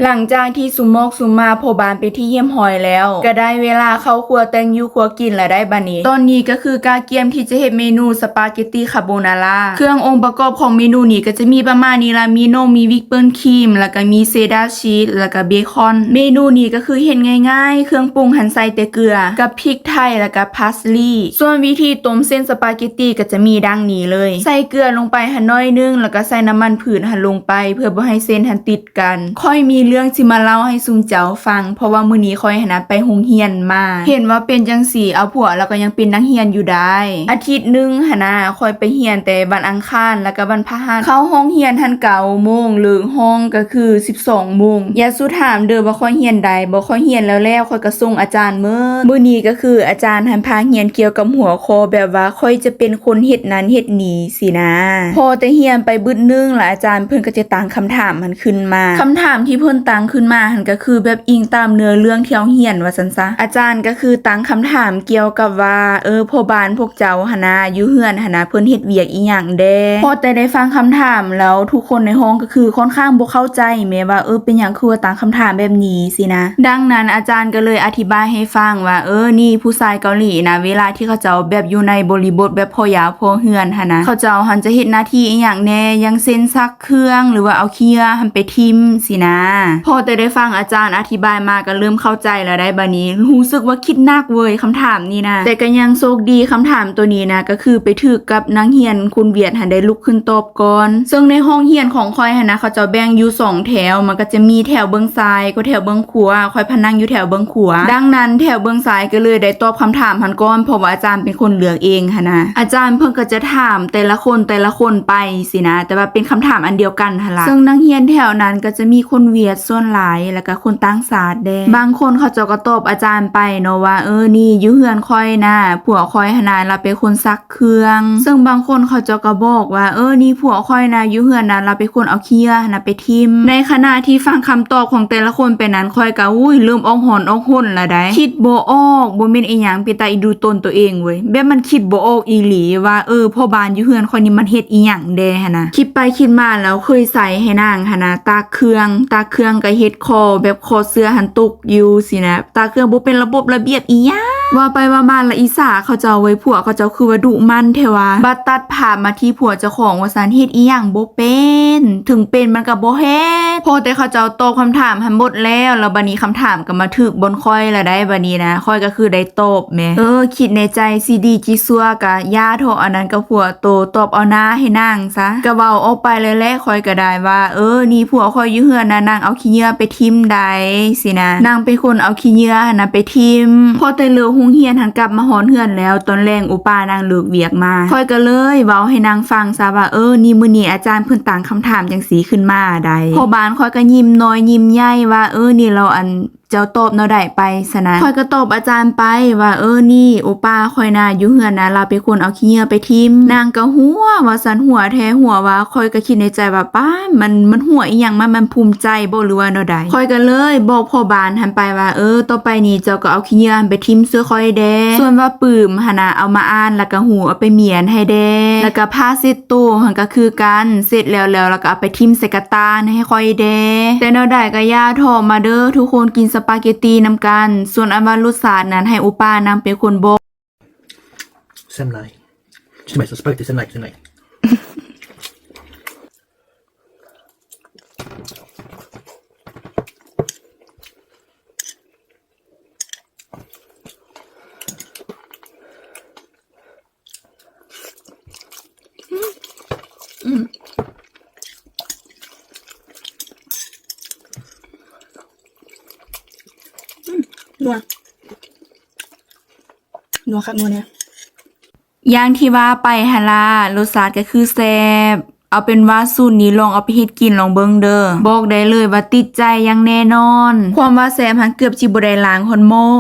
ຫຼັງຈາກທີ່ສຸມມອກສຸມມາພໍ່ບ້ານເປັນທີ່ຮຽບຮ້ອຍແລ້ວ ກໍໄດ້ເວລາເຂົ້າຄົວແຕ່ງຢູ່ຄົວກິນແລ້ວໄດ໋ບາດນີ້. ຕອນນີ້ກໍຄືກະກຽມທີ່ຈະເຮັດເມນູສະປາເກັດຕີຄາໂບນາຣາ. ເຄື່ອງອົງປະກອບຂອງເມນູນີ້ກໍຈະມີປະມານນີ້ລະ ມີນົມ ມີວິບເປິ້ນຄຣີມ ແລ້ວກໍມີເຊດາຊີສ ແລ້ວກໍເບຄອນ. ເມນູນີ້ກໍຄືເຮັດງ່າຍໆ ເຄື່ອງປຸງຫັ້ນໃສ່ແຕ່ເກືອກັບພິກໄທ ແລ້ວກໍພາສລີ. ສ່ວນວິທີຕົ້ມເສັ້ນສະປາເກັດຕີກໍຈະມີດັ່ງນີ້ເລີຍ. ໃສ່ເກືອລົງໄປຫັ້ນໜ້ອຍໜຶ່ງ ແລ້ວກໍໃສ່ນ້ຳມັນພືດຫັ້ນລົງໄປ ເພື່ອບໍ່ໃຫ້ເສັ້ນຫັ້ນຕິດ ກັນ. ຂ້ອຍມີເລື່ອງຊິມາເລົ່າໃຫ້ຊຸມເຈົ້າຟັງ ເພາະວ່າມື້ນີ້ຂ້ອຍຫັ້ນນະໄປໂຮງຮຽນມາ. ເຫັນວ່າເປັນຈັ່ງຊີ້ ເອົາ ພວກລາວກໍຍັງເປັນນັກຮຽນຢູ່ໄດ໋. ອາທິດໜຶ່ງຫັ້ນນະ ຂ້ອຍໄປຮຽນແຕ່ວັນອັງຄານ ແລ້ວກໍວັນພະຫັດ. ເຂົ້າຫ້ອງຮຽນຫັ້ນເກົ້າໂມງ ເລີກຫ້ອງກໍຄືສິບສອງໂມງ. ຢ່າສູ່ຖາມເດີ້ວ່າຂ້ອຍຮຽນໃດ. ບໍ່ ຂ້ອຍຮຽນແລ້ວໆ ຂ້ອຍກໍສົ່ງອາຈານໝົດ. ມື້ນີ້ກໍຄືອາຈານຫັ້ນພາຮຽນກ່ຽວກັບຫົວຂໍ້ແບບວ່າ ຂ້ອຍຈະເປັນຄົນເຮັດນັ້ນເຮັດນີ້ ຊີ້ນະ. ພໍແຕ່ຮຽນໄປບຶດໜຶ່ງລະ ອາຈານເພິ່ນກໍຈະຕັ້ງຄຳຖາມຫັ້ນຂຶ້ນມາ. ຄຳຖາມທີ່ເພິ່ນຕັ້ງຂຶ້ນມາຫັ້ນກໍຄືແບບອີງຕາມເນື້ອເລື່ອງທີ່ເຮົາຮຽນວ່າຊັ້ນຊະ. ອາຈານກໍຄືຕັ້ງຄຳຖາມກ່ຽວກັບວ່າ ເອີ ພໍ່ບ້ານພວກເຈົ້າຫັ້ນນະ ຢູ່ເຮືອນຫັ້ນນະ ເພິ່ນເຮັດວຽກອີ່ຫຍັງແດ່? ພໍແຕ່ໄດ້ຟັງຄຳຖາມແລ້ວ ທຸກຄົນໃນຫ້ອງກໍຄືຂ້ອນຂ້າງບໍ່ເຂົ້າໃຈແມ້ວ່າ ເອີ ເປັນຫຍັງຄືວ່າຕັ້ງຄຳຖາມແບບນີ້ ຊີ້ນະ. ດັ່ງນັ້ນອາຈານກໍເລີຍອະທິບາຍໃຫ້ຟັງວ່າ ເອີ ນີ້ຜູ້ຊາຍເກົາຫຼີນະ ເວລາທີ່ເຂົາເຈົ້າແບບຢູ່ໃນບໍລິບົດແບບພໍ່ຢາວພໍ່ເຮືອນຫັ້ນນະ ເຂົາເຈົ້າຫັ້ນຈະເຮັດໜ້າທີ່ອີ່ຫຍັງແດ່ ຢ່າງເຊັ່ນ ຊັກເຄື່ອງ ຫຼືວ່າເອົາຂີ້ເຫຍື້ອຫັ້ນໄປຖິ້ມຊີ້ນະ. ພໍແຕ່ໄດ້ຟັງອາຈານອະທິບາຍມາກໍເລີ່ມເຂົ້າໃຈແລ້ວໄດ໋ບາດນີ້. ຮູ້ສຶກວ່າຄິດໜັກເວີຍຄຳຖາມນີ້ນະ ແຕ່ກໍຍັງໂຊກດີ ຄຳຖາມໂຕນີ້ນະ ກໍຄືໄປຖືກກັບນັກຮຽນຄົນຫວຽດຫັ້ນໄດ້ລຸກຂຶ້ນຕອບ ກ່ອນ. ເຊິ່ງໃນຫ້ອງຮຽນຂອງຂ້ອຍຫັ້ນນະ ເຂົາເຈົ້າແບ່ງຢູ່ສອງແຖວ ມັນກໍຈະມີແຖວເບື້ອງຊ້າຍກັບແຖວເບື້ອງຂວາ. ຂ້ອຍພັດນັ່ງຢູ່ແຖວເບື້ອງຂວາ. ດັ່ງນັ້ນແຖວເບື້ອງຊ້າຍກໍເລີຍໄດ້ຕອບຄຳຖາມຫັ້ນກ່ອນ ເພາະວ່າອາຈານເປັນຄົນເລືອກເອງຫັ້ນນະ. ອາຈານເພິ່ນກໍຈະຖາມແຕ່ລະຄົນ ແຕ່ລະຄົນໄປຊີ້ນະ ແຕ່ວ່າເປັນຄຳຖາມອັນດຽວກັນຫັ້ນລະ. ເຊິ່ງນັກຮຽນແຖວນັ້ນກໍຈະມີຄົນຫວຽດສ່ວນຫຼາຍ ແລ້ວກໍຄົນຕ່າງຊາດແດ່. ບາງຄົນເຂົາເຈົ້າກໍຕອບອາຈານໄປເນາະວ່າ ເອີ ນີ້ຢູ່ເຮືອນຂ້ອຍນະ ຜົວຂ້ອຍຫັ້ນນະ ລາວເປັນຄົນຊັກ ເຄື່ອງ. ເຊິ່ງບາງຄົນເຂົາເຈົ້າກໍບອກວ່າ ເອີ ນີ້ຜົວຂ້ອຍນະ ຢູ່ເຮືອນນະ ລາວເປັນຄົນເອົາຂີ້ເຫຍື້ອຫັ້ນນະໄປຖິ້ມ. ໃນຂະນະທີ່ຟັງຄຳຕອບຂອງແຕ່ລະຄົນໄປນັ້ນ ຂ້ອຍກໍ ອຸ້ຍ ເລີ່ມອອກຮ້ອນອອກຮົນລະໄດ໋. ຄິດບໍ່ອອກ ບໍ່ແມ່ນອີ່ຫຍັງ ເປັນຕາອີ່ດູຕົນໂຕເອງເວີຍ. ແບບມັນຄິດບໍ່ອອກອີ່ຫຼີວ່າ ເອີ ພໍ່ບ້ານຢູ່ເຮືອນຂ້ອຍນີ້ມັນເຮັດອີ່ຫຍັງແດ່ຫັ້ນນະ. ຄິດໄປຄິດມາແລ້ວ ເຄີຍໃສ່ໃຫ້ນາງຫັ້ນນະ ຕາກເຄື່ອງ ຕາກເຄື່ອງກໍເຮັດຂໍ້ ແບບຂໍ້ເສື້ອຫັ້ນຕົກຢູ່ຊີ້ນະ. ຕາເຄື່ອງບໍ່ເປັນລະບົບລະບຽບອີ່ຫຍັງ. ວ່າໄປວ່າມາລະອິດສາເຂົາເຈົ້າເວີຍ ຜົວເຂົາເຈົ້າຄືວ່າດຸໝັ່ນແທ້ວ່າ. ບັດຕັດພາບມາທີ່ຜົວເຈົ້າຂອງວ່າຊັ້ນ ເຮັດອີ່ຫຍັງບໍ່ເປັນ ເຖິງເປັນມັນກໍບໍ່ເຮັດ. ພໍແຕ່ເຂົາເຈົ້າຕອບຄຳຖາມຫັ້ນໝົດແລ້ວ ແລ້ວບັດນີ້ຄຳຖາມກໍມາຖືກບ່ອນຂ້ອຍລະໄດ໋. ບັດນີ້ນະ ຂ້ອຍກໍຄືໄດ້ຕອບແໝ່. ເອີ ຄິດໃນໃຈ ຊິດີຊິຊົ່ວກໍຢ່າເຖາະ ອັນນັ້ນກໍຜົວໂຕ ຕອບເອົາໜ້າໃຫ້ນາງຊະ. ກໍເວົ້າອອກໄປເລີຍແຫຼະ ຂ້ອຍກໍໄດ້ວ່າ ເອີ ນີ້ຜົວຂ້ອຍຢູ່ເຮືອນນະ ນາງເອົາຂີ້ເຫຍື້ອໄປຖິ້ມໄດ໋ ຊີ້ນະ. ນາງເປັນຄົນເອົາຂີ້ເຫຍື້ອຫັ້ນນະໄປຖິ້ມ. ພໍແຕ່ເລີກໂຮງຮຽນຫັ້ນ ກັບມາຮອດເຮືອນແລ້ວ ຕອນແລງໂອປ້ານາງເລີກວຽກມາ ຂ້ອຍກໍເລີຍເວົ້າໃຫ້ນາງຟັງຊະວ່າ ເອີ ນີ້ ມື້ນີ້ອາຈານເພິ່ນຕັ້ງຄຳຖາມຈັ່ງຊີ້ຂຶ້ນມາໄດ໋. ພໍ່ບ້ານຂ້ອຍກໍຍິ້ມນ້ອຍຍິ້ມໃຫຍ່ວ່າ ເອີ ນີ້ລາວ ອັນ ເຈົ້າຕອບແນວໃດໄປຊັ້ນນະ. ຂ້ອຍກໍຕອບອາຈານໄປວ່າ ເອີ ນີ້ໂອປ້າຂ້ອຍນະ ຢູ່ເຮືອນນະ ລາວເປັນຄົນເອົາຂີ້ເຫຍື້ອໄປຖິ້ມ. ນາງກໍຫົວວ່າຊັ້ນ ຫົວແທ້ຫົວວ່າ. ຂ້ອຍກໍຄິດໃນໃຈວ່າ ປ້າ ມັນ ມັນຫົວອີ່ຫຍັງ ມັນ ມັນພູມໃຈບໍ ຫຼືວ່າແນວໃດ? ຂ້ອຍກໍເລີຍບອກພໍ່ບ້ານຫັ້ນໄປວ່າ ເອີ ຕໍ່ໄປນີ້ເຈົ້າກໍເອົາຂີ້ເຫຍື້ອຫັ້ນໄປຖິ້ມຊ່ວຍຂ້ອຍແດ່. ສ່ວນວ່າປຶ້ມຫັ້ນນະ ເອົາມາອ່ານ ແລ້ວກໍຫູເອົາໄປມ້ຽນໃຫ້ແດ່. ແລ້ວກໍຜ້າເຊັດໂຕຫັ້ນກໍຄືກັນ ເຊັດແລ້ວໆ ແລ້ວກໍເອົາໄປຖິ້ມໃສ່ກະຕ່ານໃຫ້ຂ້ອຍແດ່. ແຕ່ແນວໃດກໍຢ່າເຖາະ ມາເດີ້ ທຸກຄົນກິນສະປາເກັດຕີນຳກັນ. ສ່ວນອັນວ່າລົດຊາດນັ້ນ ໃຫ້ໂອປ້ານາງເປັນຄົນບອກ. ເສັ້ນຫຼາຍ ຊິໄປສະປາເກັດຕີເສັ້ນຫຼາຍ ເສັ້ນຫຼາຍ. ອືມ ອືມ ນົວ ນົວຄັກນົວແນ່. ຢ່າງທີ່ວ່າໄປຫັ້ນລະ ລົດຊາດກໍຄືແຊບ. ເອົາເປັນວ່າສູດນີ້ລອງເອົາໄປເຮັດກິນລອງເບິ່ງເດີ້. ບອກໄດ້ເລີຍວ່າຕິດໃຈຢ່າງແນ່ນອນ. ຄວາມວ່າແຊບຫັ້ນເກືອບຊິບໍ່ໄດ້ລ້າງຮອດໝໍ້.